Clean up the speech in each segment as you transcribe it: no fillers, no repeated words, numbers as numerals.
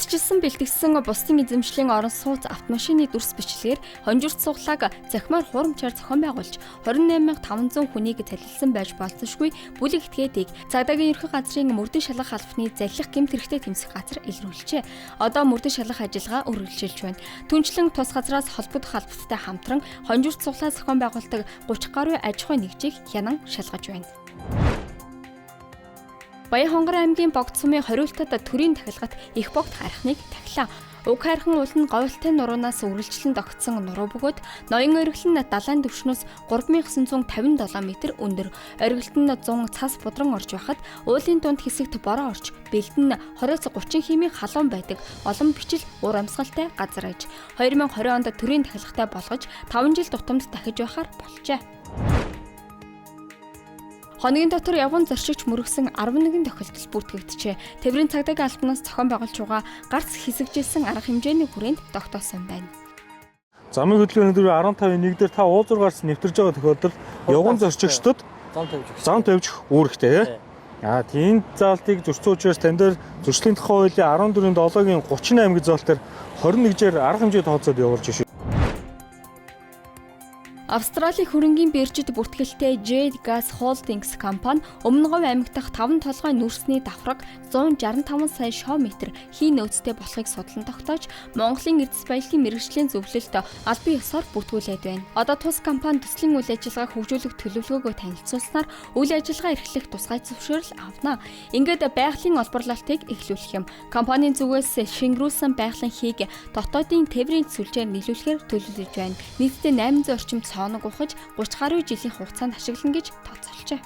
Урьдчилсан бэлтгэсэн бусдын эзэмшлийн орон сууц автомашины дүрс бичлэгээр хонжирт суглааг цахимаар хуурамчаар зохион байгуулж 28,500 хүнийг цалилсан байж болзошгүй бүлэг этгээдийг цагдаагийн ерхий газрын мөрдөн шалгах албаны заллих гэмт хэрэгтэй тэмцэх газар илрүүлжээ. Одоо мөрдөн шалгах ажиллагаа үргэлжилж байна. Түнчлэн тус газраас холбогдох албатай хамтран хонжирт суглаа зохион байгуулдаг 30 гаруй аж ахуйн нэгжийг хянан шалгаж байна. Баян-Хонгор аймгийн Богд сумын хориултад төрийн тахилгат их богд хайрхныг тахилаа. Уг хайрхан уул нь говьлтай нуруунаас үргэлжлэн тогтсон нуруу бөгөөд ноён оргил нь далайн түвшнөөс 3957 метр өндөр. Оргилд нь 100 цас будран орж байхад уулын дунд хэсэгт бороо орж бэлдэн нь 20-30 хэмийн халуун байдаг. Олон бичил уур амьсгалтай газар аж. 2020 онд төрийн тахилгатай болгож 5 жил тутамд дахиж байхаар болжээ. Хоногийн дотор явган зорчигч мөргсөн 11 тохиолдол бүртгэгджээ. Тэврийн цагдаагийн албанаас зохион байгуулж байгаа гарц хэсэгжилсэн арга хэмжээний хүрээнд тогтоосон байна. Замын хөдөлгөөний дөрөв 15-ын 1 дээр та уулзуур гарц нэвтэрж байгаа тохиолдолд явган зорчигчдод зам тавьж зам тавьж үүрэгтэй. Аа тийм заалтыг зөрчсөн учраас тань дээр зөрчлийн тухай хуулийн 14-ийн 7-гийн 38 гэж заалт дээр 21-ээр арга хэмжээ тооцоод явуулж шээ. Австралийн хөрөнгийн биржид бүртгэлтэй Jade Gas Holdings компани Өмнө Говь аймаг дахь 5 толгой нүүрсний давхраг 165 сая шоо метр хий нөөцтэй болохыг судлан тогтоож Монголын эрдэс баялагын мэргэжлийн зөвлөлт албан ёсоор бүртгүүлээд байна. Одоо тус компани төслийн үйл ажиллагааг хөгжүүлэх төлөвлөгөөгөө танилцуулснаар үйл ажиллагаа эрхлэх тусгай зөвшөөрөл авна. Ингээд байгалийн олборлолтыг эхлүүлэх юм. Компанийн зүгээс шингэрүүлсэн байгалийн хийг дотоодын тээврийн сүлжээр нийлүүлэхээр төлөвлөж байна. Нийтдээ 800 орчим цооног ухаж 30 гаруй жилийн хугацаанд ашиглана гэж тооцоолжээ.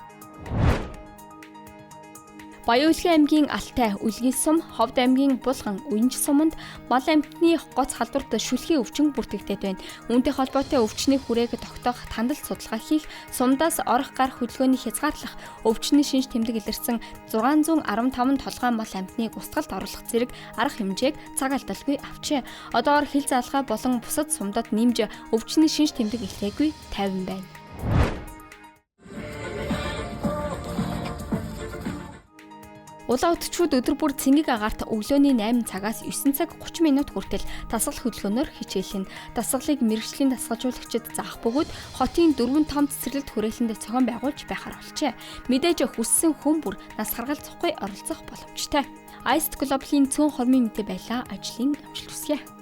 Баян-Өлгий аймгийн Алтай, Үлгий сум, Ховд аймгийн Булган, Уянж суманд мал амьтны гоц халдварт шүлгийн өвчин бүртгэгдээд байна. Үүнтэй холбоотой өвчний хүрээг тогтоох тандал судалгаа хийх, сумдаас орох гарах хөдөлгөөний хязгаарлах, өвчний шинж тэмдэг илэрсэн 615 толгой мал амьтныг устгалд оруулах зэрэг арга хэмжээг цаг алдалгүй авчээ. Одоогор хил заалгаа болон бусад сумдад нэмж өвчний шинж тэмдэг илрээгүй 50 байна. Улаан өтчүүд өдөр бүр цэнгэг агаарт өглөөний 8 цагаас 9 цаг 30 минут хүртэл дасгал хөдөлгөөнөөр хичээлнэ. Дасгалыг мэргэжлийн дасгалжуулагчид заах бөгөөд хотын 4 том цэцэрлэгт хүрээлэнд зохион байгуулж байхаар болжээ. Мэдээж хүссэн хүн бүр нас харгалзахгүй оролцох боломжтой. Ice Global-ийн цөөн хормын мэдээ байлаа. Ажлын амжилт хүсье.